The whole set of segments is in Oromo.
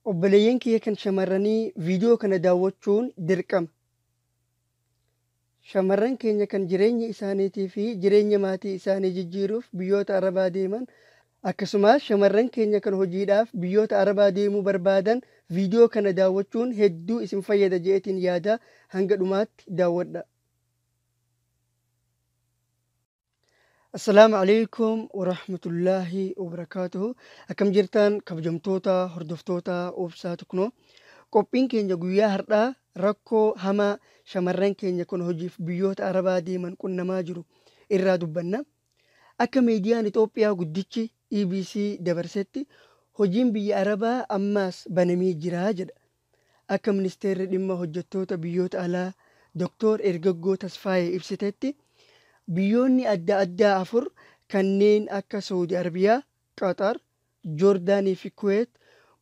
Obboleeyyan kiyya kan shamarranii viidiyoo kana daawwachuun dirqama. Shamarran keenya kan jireenya isaaniitii fi jireenya maatii isaanii jijjiiruuf biyyoota Arabaa deeman, akkasumas shamarran keenya kan hojiidhaaf biyyoota Arabaa deemuu barbaadan viidiyoo kana daawwachuun hedduu isin fayyada je'eetiin yaada. Hanga dhumaatti daawwadha. Assalaamu alaikum warahmatullaahi wabarakaatuhu. Akkam jirtan kabajamtoota hordoftoota Obsaa Tuknoo? Qophiin keenya guyyaa har'aa rakkoo hamaa shamarran keenya kun hojiif biyyoota Arabaa deeman qunnamaa jiru irraa dubbanna. Akka miidiyaan Itoophiyaa guddichi EBC dabarsetti, hojiin biyya Arabaa ammaas banamee jira jedha. Akka ministeerri dhimma hojjettoota biyyoota alaa Dr. Ergaggoo Tasfaayee ibsitetti, biyyoonni adda addaa afur kanneen akka Saudi Arabiyaa, Qatar, Joordaanii fi Kuweet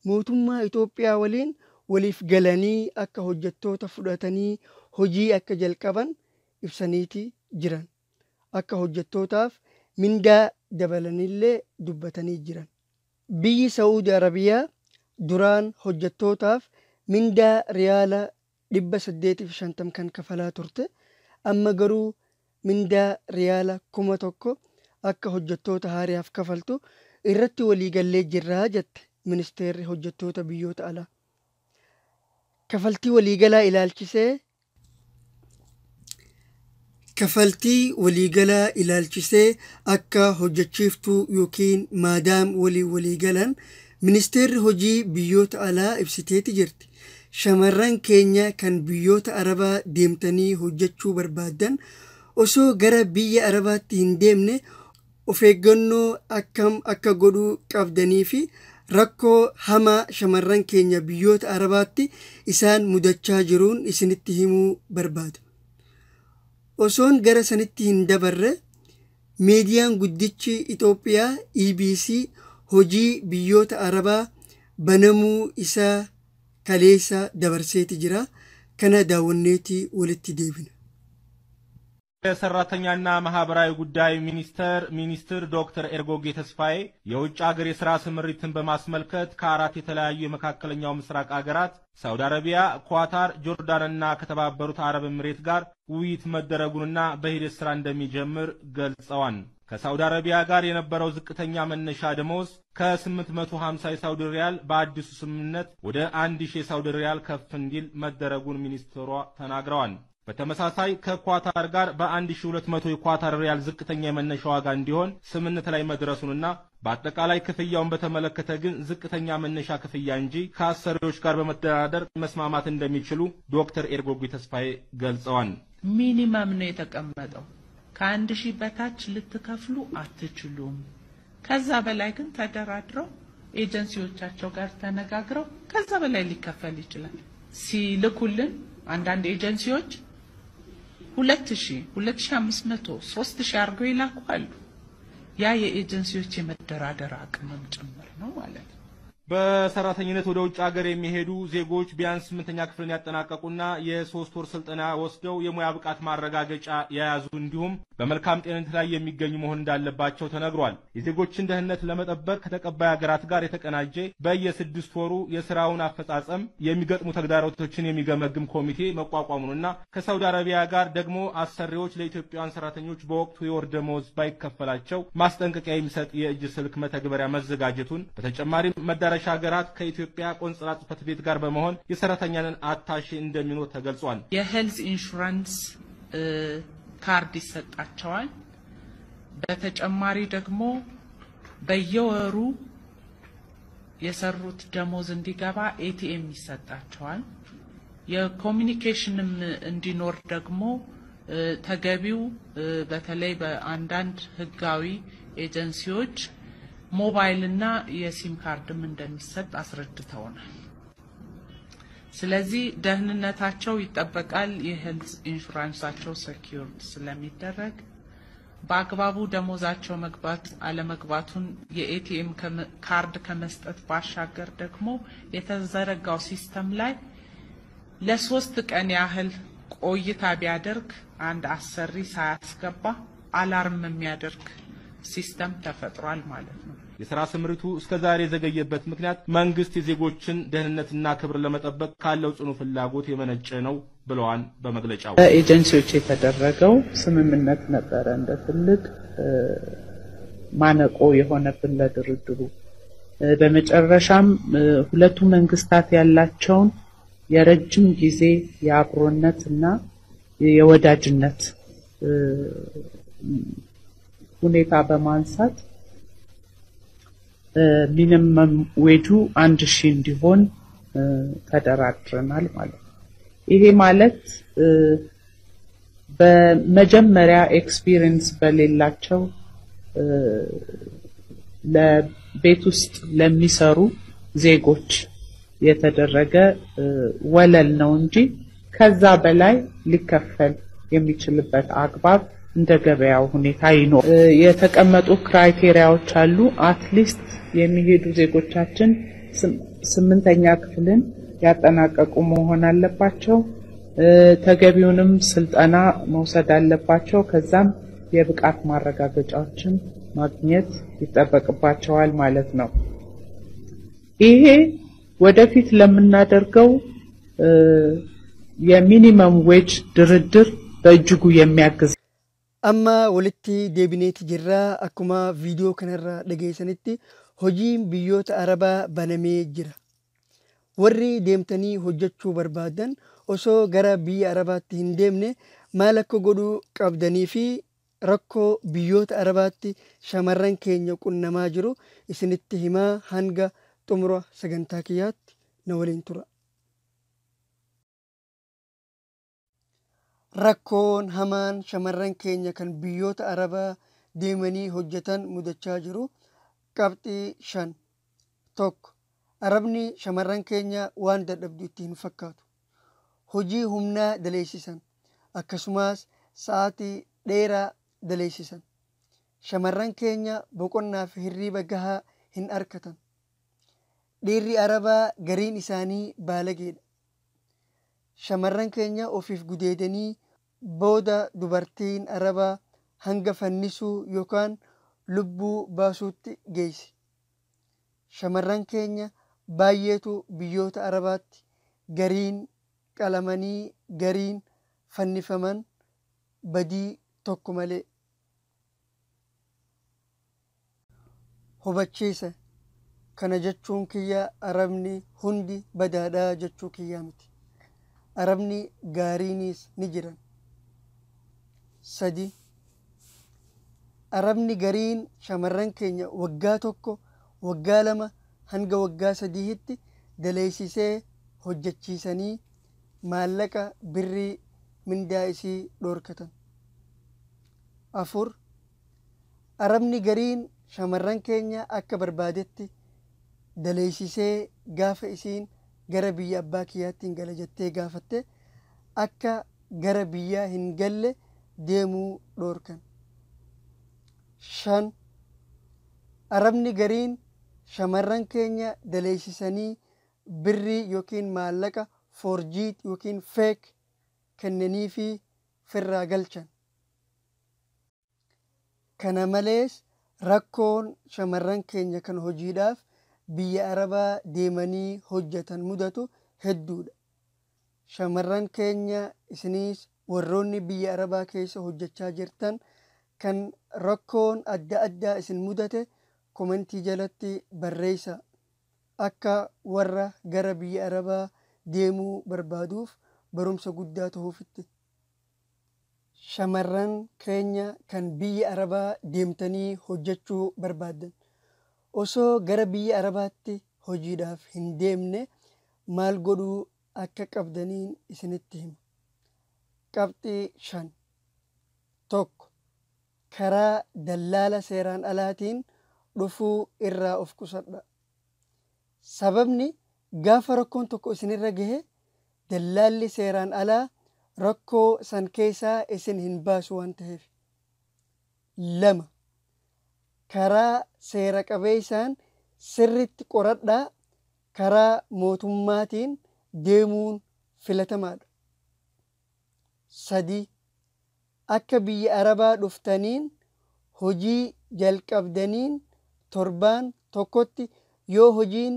mootummaa Itoophiyaa waliin waliif galanii akka hojjettoota fudhatanii hojii akka jalqaban ibsaniiti jiran. Akka hojjettootaaf mindaa dabalanillee dubbatanii jiran. Biyyi Saudi Arabiyaa duraan hojjettootaaf mindaa riyaala 850 kan kafalaa turte, amma garuu mindaa riyaala 1000 akka hojjettoota haariyaaf kafaltu irratti waliigallee jirraa jette ministeerri hojjettoota biyyoota alaa. Kafaltii waliigalaa ilaalchisee akka hojjechiiftuu yookiin maadaam waliin waliigalan ministeerri hojii biyyoota alaa ibsiteeti jirti. Shamarran keenya kan biyyoota Arabaa deemtanii hojjechuu barbaaddan, osoo gara biyya Arabaatti hin deemne of eeggannoo akkam akka godhuu qabdanii fi rakkoo hamaa shamarran keenya biyyoota Arabaatti isaan mudachaa jiruun isinitti himuu barbaada. Osoon gara sanitti hin dabarre, miidiyaan guddichi Itoophiyaa EBC hojii biyyoota Arabaa banamuu isaa kaleessa dabarseeti jira. Kana daawwanneetii walitti deebina. የሰራተኛና ማህበራዊ ጉዳይ ሚኒስቴር ሚኒስትር ዶክተር ኤርጎጌ ተስፋዬ የውጭ ሀገር የስራ ስምሪትን በማስመልከት ከአራት የተለያዩ የመካከለኛው ምስራቅ ሀገራት ሳውዲ አረቢያ፣ ኳታር፣ ጆርዳንና ከተባበሩት አረብ ኤምሬት ጋር ውይይት መደረጉንና በሂደት ስራ እንደሚጀምር ገልጸዋል። ከሳውዲ አረቢያ ጋር የነበረው ዝቅተኛ መነሻ ደመወዝ ከ850 የሳውዲ ሪያል በአዲሱ ስምምነት ወደ 1000 የሳውዲ ሪያል ከፍ እንዲል መደረጉን ሚኒስትሯ ተናግረዋል። በተመሳሳይ ከኳታር ጋር በ1200 የኳታር ሪያል ዝቅተኛ የመነሻ ዋጋ እንዲሆን ስምምነት ላይ መድረሱንና በአጠቃላይ ክፍያውን በተመለከተ ግን ዝቅተኛ መነሻ ክፍያ እንጂ ከአሰሪዎች ጋር በመደራደር መስማማት እንደሚችሉ ዶክተር ኤርጎጌ ተስፋዬ ገልጸዋል። Minimum ነው የተቀመጠው። ከ1000 በታች ልትከፍሉ አትችሉም። ከዛ በላይ ግን ተደራድረው ኤጀንሲዎቻቸው ጋር ተነጋግረው ከዛ በላይ ሊከፈል ይችላል። ሲልኩልን አንዳንድ ኤጀንሲዎች 2000፣ 2500፣ 3000 አድርገው ይላኩ አሉ። ያ የኤጀንሲዎች የመደራደር አቅምም ጭምር ነው ማለት ነው። በሰራተኝነት ወደ ውጭ ሀገር የሚሄዱ ዜጎች ቢያንስ ስምንተኛ ክፍልን ያጠናቀቁና የ3 ወር ስልጠና ወስደው የሙያ ብቃት ማረጋገጫ የያዙ እንዲሁም በመልካም ጤንነት ላይ የሚገኙ መሆን እንዳለባቸው ተነግሯል። የዜጎችን ደህንነት ለመጠበቅ ከተቀባይ ሀገራት ጋር የተቀናጀ በየ6 ወሩ የስራውን አፈጻጸም የሚገጥሙ ተግዳሮቶችን የሚገመግም ኮሚቴ መቋቋሙንና ከሳውዲ አረቢያ ጋር ደግሞ አሰሪዎች ለኢትዮጵያውያን ሰራተኞች በወቅቱ የወር ደመወዝ ባይከፈላቸው ማስጠንቀቂያ የሚሰጥ የእጅ ስልክ መተግበሪያ መዘጋጀቱን፣ በተጨማሪም መዳረሻ ሀገራት ከኢትዮጵያ ቆንስላ ጽሕፈት ቤት ጋር በመሆን የሰራተኛን አታሼ እንደሚኖር ተገልጿል። የ health insurance card ይሰጣቸዋል። በተጨማሪ ደግሞ በየወሩ የሰሩት ደሞዝ እንዲገባ ATM ይሰጣቸዋል። የ communication ም እንዲኖር ደግሞ ተገቢው በተለይ በአንዳንድ ህጋዊ ኤጀንሲዎች ሞባይል እና የሲም ካርድም እንደሚሰጥ አስረድተውናል። ስለዚህ ደህንነታቸው ይጠበቃል። የ health insurance ኣቸው secured ስለሚደረግ በአግባቡ ደሞዛቸው መግባት አለመግባቱን የ ATM card ከመስጠት ባሻገር ደግሞ የተዘረጋው system ላይ ለ3 ቀን ያህል ቆይታ ቢያደርግ አንድ አሰሪ ሳያስገባ alarm የሚያደርግ system ተፈጥሯል ማለት ነው። የስራ ስምሪቱ እስከዛሬ የዘገየበት ምክንያት መንግስት የዜጎችን ደህንነትና ክብር ለመጠበቅ ካለው ጽኑ ፍላጎት የመነጨ ነው ብለዋል። በመግለጫው ኤጀንሲዎች የተደረገው ስምምነት ነበረ እንደ ትልቅ ማነቆ የሆነብን ለድርድሩ። በመጨረሻም ሁለቱ መንግስታት ያላቸውን የረጅም ጊዜ የአብሮነትና የወዳጅነት ሁኔታ በማንሳት ሚኒመም ዌጁ 1000 እንዲሆን ተደራድረናል ማለት ነው። ይሄ ማለት በመጀመሪያ ኤክስፒሪየንስ በሌላቸው ለቤት ውስጥ ለሚሰሩ ዜጎች የተደረገ ወለል ነው እንጂ ከዛ በላይ ሊከፈል የሚችልበት አግባብ እንደ ገበያው ሁኔታ ይኖር። የተቀመጡ ክራይቴሪያዎች አሉ። አትሊስት የሚሄዱ ዜጎቻችን 8ኛ ክፍልን ያጠናቀቁ መሆን አለባቸው። ተገቢውንም ስልጠና መውሰድ አለባቸው። ከዛም የብቃት ማረጋገጫዎችን ማግኘት ይጠበቅባቸዋል ማለት ነው። ይሄ ወደፊት ለምናደርገው የሚኒመም ዌጅ ድርድር በእጅጉ የሚያግዝ። Amma walitti deebineeti jirra. Akkuma viidiyoo kanarraa dhageessanitti hojiin biyyoota Arabaa banamee jira. Warri deemtanii hojjechuu barbaadan osoo gara biyya Arabaatti hin deemne maal akka godhuu qabdanii fi rakkoo biyyoota Arabaatti shamarran keenya qunnamaa jiru isinitti himaa hanga xumura sagantaa kiyyaatti na waliin tura. Rakkoon hamaan shamarran keenya kan biyyoota Arabaa deemanii hojjetan mudachaa jiru. Qabxii 5. 1. Arabni shamarran keenya waan dadhabdu itti hin fakkaatu. Hojii humnaa daleessisan, akkasumas sa'aatii dheeraa daleessisan. Shamarran keenya boqonnaa fi hirriba gahaa hin argatan. Dhiirri Arabaa gariin isaanii baalageedha. Shamarran keenya ofiif gudeedanii booda dubartiin Arabaa hanga fannisuu yookaan lubbuu baasuutti geessi. Shamarran keenya baay'eetu biyyoota Arabaatti gariin qalamanii gariin fannifaman badii tokko malee. Hubachiisa. Kana jechuun kiyya Arabni hundi badaadhaa jechuu kiyyaa miti. Arabni gaariinis ni jiran. 3. Arabni gariin shamarran keenya waggaa 1, waggaa 2 hanga waggaa 3tti daleessisee hojjechiisanii maallaqa birrii mindaa isii dhorkatan. 4. Arabni gariin shamarran keenya akka barbaadetti daleessisee gaafa isiin gara biyya abbaa kiyyaatti hin gala jettee gaafatte akka gara biyyaa hin galle deemuu dhorkan. 5. Arabni gariin shamarran keenya daleessisanii birrii yookiin maallaqa forjii yookiin feek kennanii fi firraa galchan. Kana malees rakkoon shamarran keenya kan hojiidhaaf biyya Arabaa deemanii hojjetan mudatu hedduudha. Shamarran keenya isiniis warroonni biyya Arabaa keessa hojjechaa jirtan kan rakkoon adda addaa isin mudate komentii jalatti barreessa. Akka warra gara biyya Arabaa deemuu barbaaduuf barumsa guddaa ta'uufitti. Shamarran keenya kan biyya Arabaa deemtanii hojjechuu barbaaddan osoo gara biyya Arabaatti hojiidhaaf hin deemne maal godhuu akka qabdaniin isinitti hima. Qabxii 5. 1. Karaa dallaala seeraan alaatiin dhufuu irraa of qusadha. Sababni gaafa rakkoon tokko isinirra gahe dallaalli seeraan alaa rakkoo san keessaa isin hin baasu waan ta'eef. 2. Karaa seera qabeessaan sirriitti qoradhaa karaa mootummaatiin deemuun filatamaadha. 3. Akka biyya Arabaa dhuftaniin hojii jalqabdaniin torbaan tokkotti yoo hojiin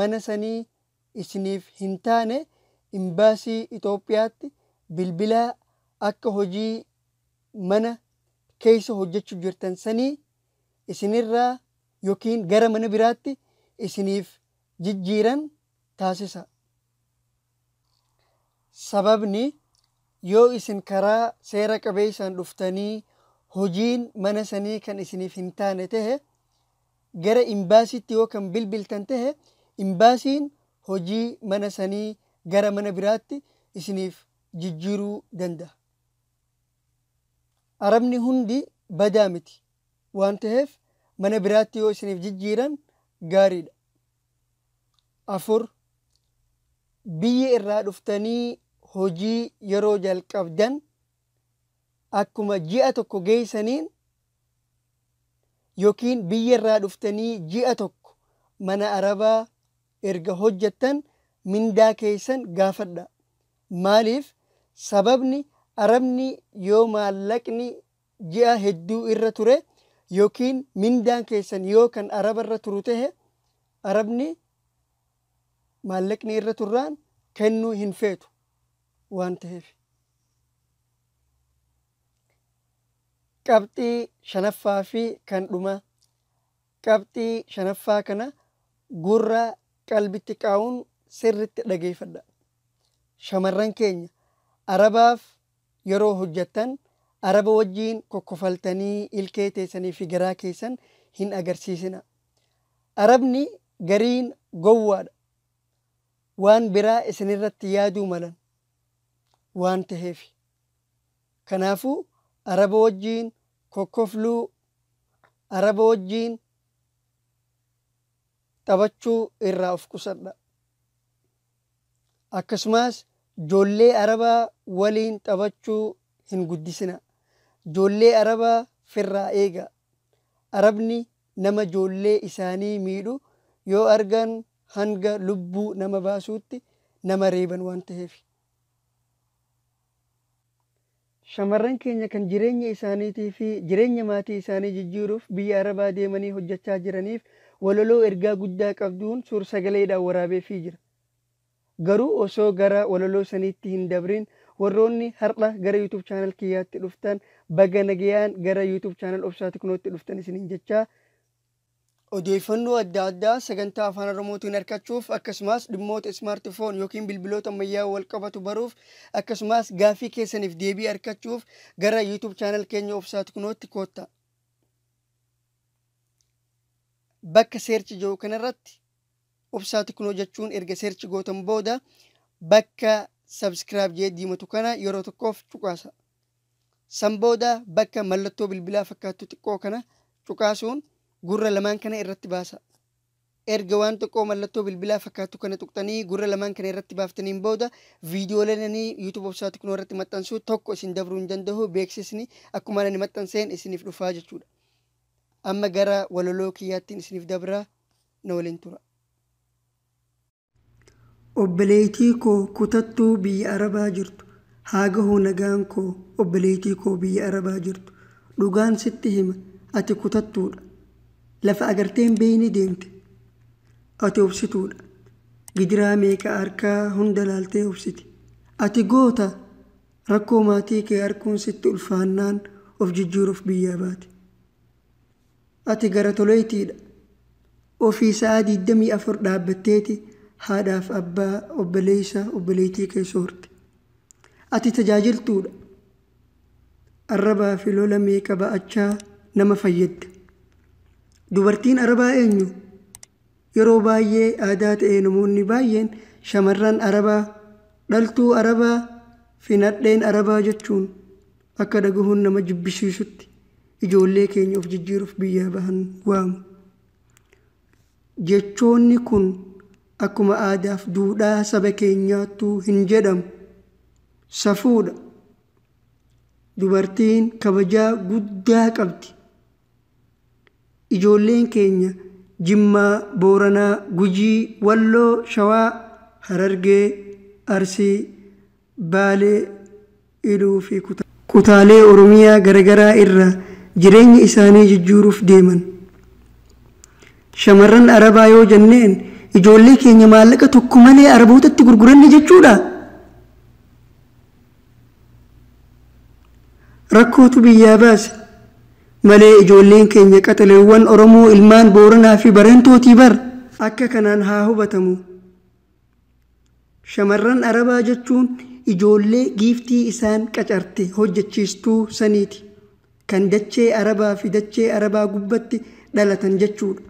mana sanii isiniif hin taane imbaasii Itoophiyaatti bilbilaa akka hojii mana keessa hojjechuu jirtan sanii isinirraa yookiin gara mana biraatti isiniif jijjiiran taasisa. Sababni yoo isin karaa seera qabeessaan dhuftanii hojiin mana sanii kan isiniif hin taane tahe gara imbaasiitti yoo kan bilbiltan tahe imbaasiin hojii mana sanii gara mana biraatti isiniif jijjiiruu danda'a. Arabni hundi badaa miti waan taheef mana biraatti yoo isiniif jijjiiran gaariidha. 4. Biyya irraa dhuftanii hojii yeroo jalqabdan akkuma ji'a tokko geessaniin yookiin biyya irraa dhuftanii ji'a tokko mana arabaa erga hojjettan mindaa keessan gaafadha. Maaliif? Sababni arabni yoo maallaqni ji'a hedduu irra ture yookiin mindaan keessan yoo kan araba irra turu tahe arabni maallaqni irra turraan kennuu hin feetu waan taheef. Qabxii shanaffaa fi kan dhumaa. Qabxii shanaffaa kana gurra qalbitti qaa'uun sirritti dhageeffadha. Shamarran keenya arabaaf yeroo hojjettan araba wajjiin kokkofaltanii ilkee teessanii fi garaa keessan hin agarsiisina. Arabni gariin gowwaadha. Waan biraa isinirratti yaaduu malan waan taheef. Kanaafuu araba wajjiin kokkofluu, araba wajjiin taphachuu irraa of qusadha. Akkasumas ijoollee arabaa waliin taphachuu hin guddisina. Ijoollee arabaa firraa eega. Arabni nama ijoollee isaanii miidhu yoo argan hanga lubbuu nama baasuutti nama reeban waan taheef. Shamarran keenya kan jireenya isaaniitii fi jireenya maatii isaanii jijjiiruuf biyya arabaa deemanii hojjechaa jiraniif walaloo ergaa guddaa qabduun suur sagaleedhaan waraabeefii jira. Garuu osoo gara walaloo saniitti hin dabrin warroonni har'a gara YouTube channel kiyyaatti dhuftan baga nagayaan gara YouTube channel Obsaa Teknootti dhuftan isiniin jechaa odeeffannoo adda addaa sagantaa afaan Oromootiin argachuuf akkasumas dhimmoota smartphone yookiin bilbiloota ammayyaa wal qabatu baruuf akkasumas gaafii keessaniif deebii argachuuf gara YouTube channel keenya Obsaa Teknootti koottaa. Bakka seerchi jiru kanarratti Obsaa Teknoo jechuun erga seerchi gootan booda bakka subscribe jedhee diimatu kana yeroo tokkoof cuqaasa. San booda bakka mallattoo bilbilaa fakkaattu xiqqoo kana cuqaasuun gurra lamaan kana irratti baasa. Erga waan xiqqoo mallattoo bilbilaa fakkaattu kana tuqxanii gurra lamaan kana irratti baaftaniin booda viidiyooleen ani YouTube Obsaa Teknoo irratti maxxansu tokko isin dabruu hin danda'u, beeksisni akkuma ani maxxanseen isiniif dhufaa jechuudha. Amma gara walaloo kiyyaattiin isiniif dabraa, na waliin tura. Obboleettii koo kutattuu biyya arabaa jirtu, haa gahuu nagaan koo obboleettii koo biyya arabaa jirtu, dhugaan sitti hima ati kutattuudha. Lafa agarteen beeyni deemte ati obsituudha. Gidiraa meeqa harkaa hunda laaltee obsiti. Ati goota rakkoo maatii kee harkuun sitti ulfaannaan of jijjiiruuf biyyaa baate. Ati gara toleetiidha. Ofii sa'aa 24 dhaabbatteeti haadhaaf abbaa obboleessa obboleettii kee soorte. Ati tajaajiltuudha. Arrabaa fi lola meeqa ba'achaa nama fayyadda. Dubartiin arabaa eenyu? Yeroo baay'ee aadaa ta'ee namoonni baay'een shamarran arabaa, dhaltuu arabaa fi nadheen arabaa jechuun akka dhagahuun nama jibbisiisutti ijoollee keenya of jijjiiruuf biyyaa bahan waamu. Jechoonni kun akkuma aadaaf duudhaa saba keenyaattuu hin jedhamu. Safuudha. Dubartiin kabajaa guddaa qabdi. Ijoolleen keenya Jimmaa, Booranaa, Gujii, Walloo, Shawaa, Harargee, Arsii, Baalee, Iluu fi kutaalee Oromiyaa garaagaraa irraa jireenya isaanii jijjiiruuf deeman. Shamarran Arabaa yoo jenneen ijoollee keenya maallaqa tokko malee Arabootatti gurguranne jechuudha. Rakkootu biyyaa baase malee ijoolleen keenya qaxaleewwan Oromoo ilmaan Booranaa fi Bareentootii bar akka kanaan haa hubatamu. Shamarran Arabaa jechuun ijoollee giiftii isaan qacarte hojjechiistuu saniiti. Kan dachee Arabaa fi dachee Arabaa gubbatti dhalatan jechuudha.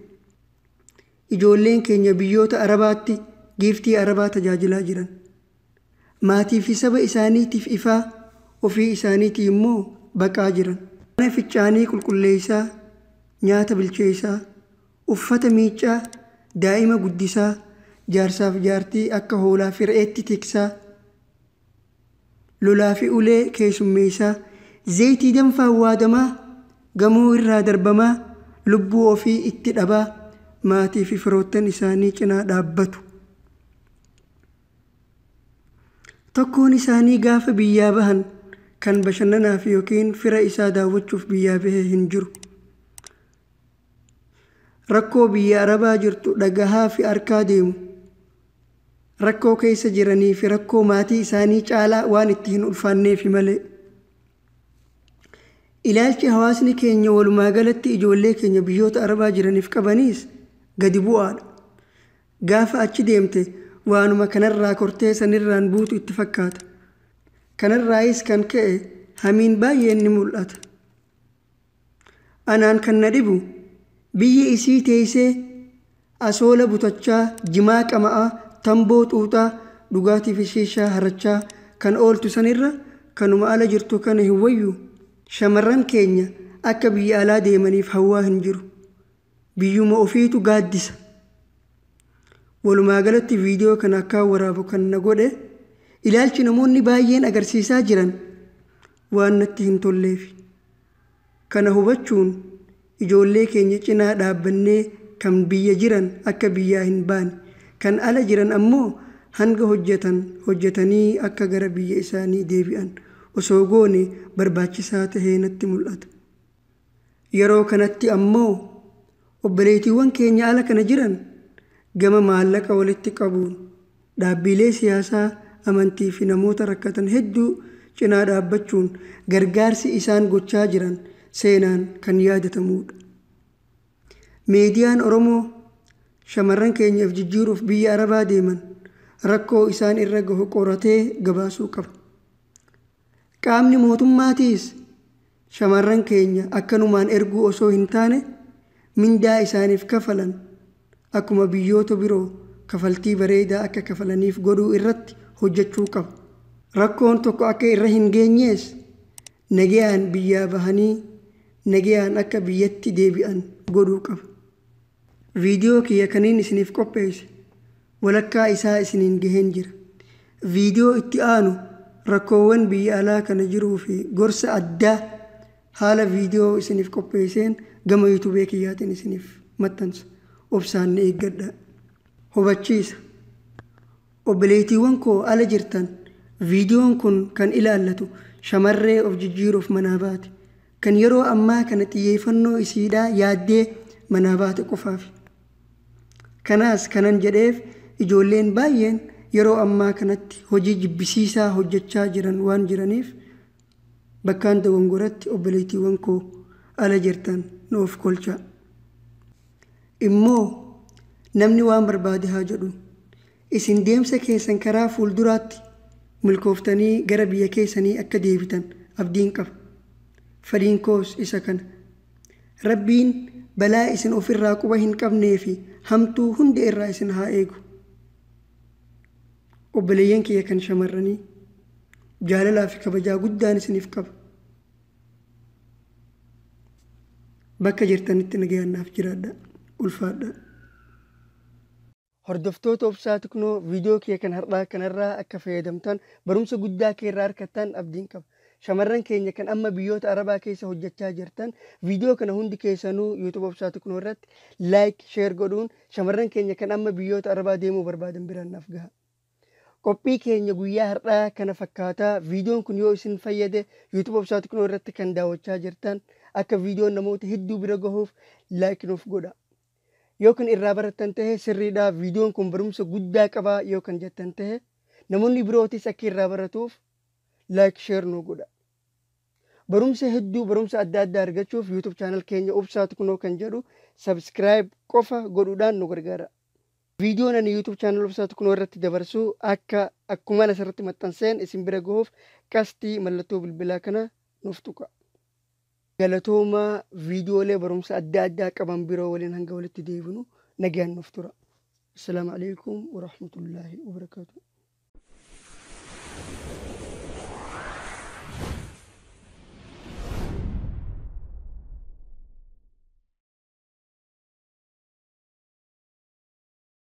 Ijoolleen keenya biyyoota Arabaatti giiftii Arabaa tajaajilaa jiran. Maatii fi saba isaaniitiif ifaa, ofii isaaniitii immoo baqaa jiran. Mana fincaanii qulqulleessaa, nyaata bilcheessaa, uffata miiccaa, daa'ima guddisaa, jaarsaaf jaartii akka hoolaa fi re'eetti tiksaa, lolaa fi ulee keessummeessaa, zayitii danfaan waadamaa, gamoo irraa darbamaa, lubbuu ofii itti dhabaa, maatii fi firoottan isaanii cinaa dhaabbatu. Tokkoon isaanii gaafa biyyaa bahan kan bashannanaaf yookiin fira isaa daawwachuuf biyyaa bahee hin jiru. Rakkoo biyya Arabaa jirtu dhagahaa fi harkaa deemu. Rakkoo keessa jiranii fi rakkoo maatii isaanii caalaa waan itti hin ulfaanneefi malee. Ilaalchi hawaasni keenya walumaa galatti ijoollee keenya biyyoota Arabaa jiraniif qabaniis gadi bu'aadha. Gaafa achi deemte waanuma kanarraa kortee sanirraan buutu itti fakkaata. Kanarraayis kan ka'e hamiin baay'een ni mul'ata. Anaan kan na dhibu biyyi isii teessee asoola butachaa, jimaa qama'aa, tamboo xuuxaa, dhugaatii fi shiishaa harachaa kan ooltu sanirra kanuma ala jirtu kana hin wayyu. Shamarran keenya akka biyya alaa deemaniif hawwaa hin jiru. Biyyuma ofiitu gaaddisa. Walumaa galatti viidiyoo kana akkaan waraabu kan na godhe ilaalchi namoonni baay'een agarsiisaa jiran waan natti hin tolleefi. Kana hubachuun ijoollee keenya cinaa dhaabbannee kan biyya jiran akka biyyaa hin baane, kan ala jiran ammoo hanga hojjetan hojjetanii akka gara biyya isaanii deebi'an osoo goone barbaachisaa tahee natti mul'ata. Yeroo kanatti ammoo obboleettiiwwan keenya ala kana jiran gama maallaqa walitti qabuun dhaabbilee siyaasaa, amantii fi namoota rakkatan hedduu cinaa dhaabbachuun gargaarsi isaan gochaa jiran seenaan kan yaadatamudha. Miidiyaan Oromoo shamarran keenyaaf jijjiiruuf biyya Arabaa deeman rakkoo isaan irra gahu qoratee gabaasuu qaba. Qaamni mootummaatiis shamarran keenya akkanumaan erguu osoo hin taane mindaa isaaniif kafalan akkuma biyyoota biroo kafaltii bareedaa akka kafalaniif godhuu irratti hojjechuu qaba. Rakkoon tokko akka irra hin geenyees nagayaan biyyaa bahanii nagayaan akka biyyatti deebi'an godhuu qaba. Viidiyoo kiyya kaniin isiniif qopheesse walakkaa isaa isiniin gaheen jira. Viidiyoo itti aanu rakkoowwan biyya alaa kana jiruu fi gorsa addaa haala viidiyoo isiniif qopheesseen gama yuutubee kiyyaatiin isiniif maxxansa. Obsaan ni eeggadha. Hubachiisa. Obboleettiiwwan koo ala jirtan viidiyoon kun kan ilaallatu shamarree of jijjiiruuf manaa baate kan yeroo ammaa kana xiyyeeffannoo isiidhaa yaaddee manaa baate qofaaf. Kanaas kanan jedheef ijoolleen baay'een yeroo ammaa kanatti hojii jibbisiisaa hojjechaa jiran waan jiraniif bakkaan dogongoratti obboleettiiwwan koo ala jirtan nu of kolchaa. Immoo namni waan barbaade haa jedhu. Isin deemsa keessan karaa fuulduraatti milkooftanii gara biyya keessanii akka deebitan abdiin qaba. Fedhiin koos isa kana. Rabbiin balaa isin ofirraa quba hin qabnee fi hamtuu hunda irraa isin haa eegu. Obboleeyyan kiyya kan shamarranii jaalalaa fi kabajaa guddaan isiniif qaba. Bakka jirtanitti nagayaan naaf jiraadha. Ulfaadha. Hordoftoota Obsaa Teknoo viidiyoo kiyya kan har'aa kanarraa akka fayyadamtan barumsa guddaa keerraa argattan abdiin qaba. Shamarran keenya kan amma biyyoota Arabaa keessa hojjechaa jirtan viidiyoo kana hundi keessanuu YouTube Obsaa Teknoo irratti like, share godhuun shamarran keenya kan amma biyyoota Arabaa deemuu barbaadan biraan naaf gaha. Qophii keenya guyyaa har'aa kana fakkaataa viidiyoon kun yoo isin fayyade YouTube Obsaa Teknoo irratti kan daawwachaa jirtan akka viidiyoon namoota hedduu bira gahuuf like nuuf godha. Yoo kan irraa barattan ta'e sirriidha, viidiyoon kun barumsa guddaa qaba yoo kan jettan ta'e, namoonni birootis akka irraa baratuuf like, share nu godha. Barumsa hedduu, barumsa adda addaa argachuuf YouTube channel keenya Obsaa Teknoo kan jedhu subscribe qofa godhuudhaan nu gargaara. Viidiyoon ani YouTube channel Obsaa Teknoo irratti dabarsu akka akkumaan asirratti maxxanseen isin bira gahuuf qastii mallattoo bilbilaa kana nuuf tuqa. Galatoomaa, viidiyoolee barumsa adda addaa qaban biroo waliin hanga walitti deebinu nagaan nuuf tura. Assalaamu alaikum warahmatullaahi wabarakaatuh.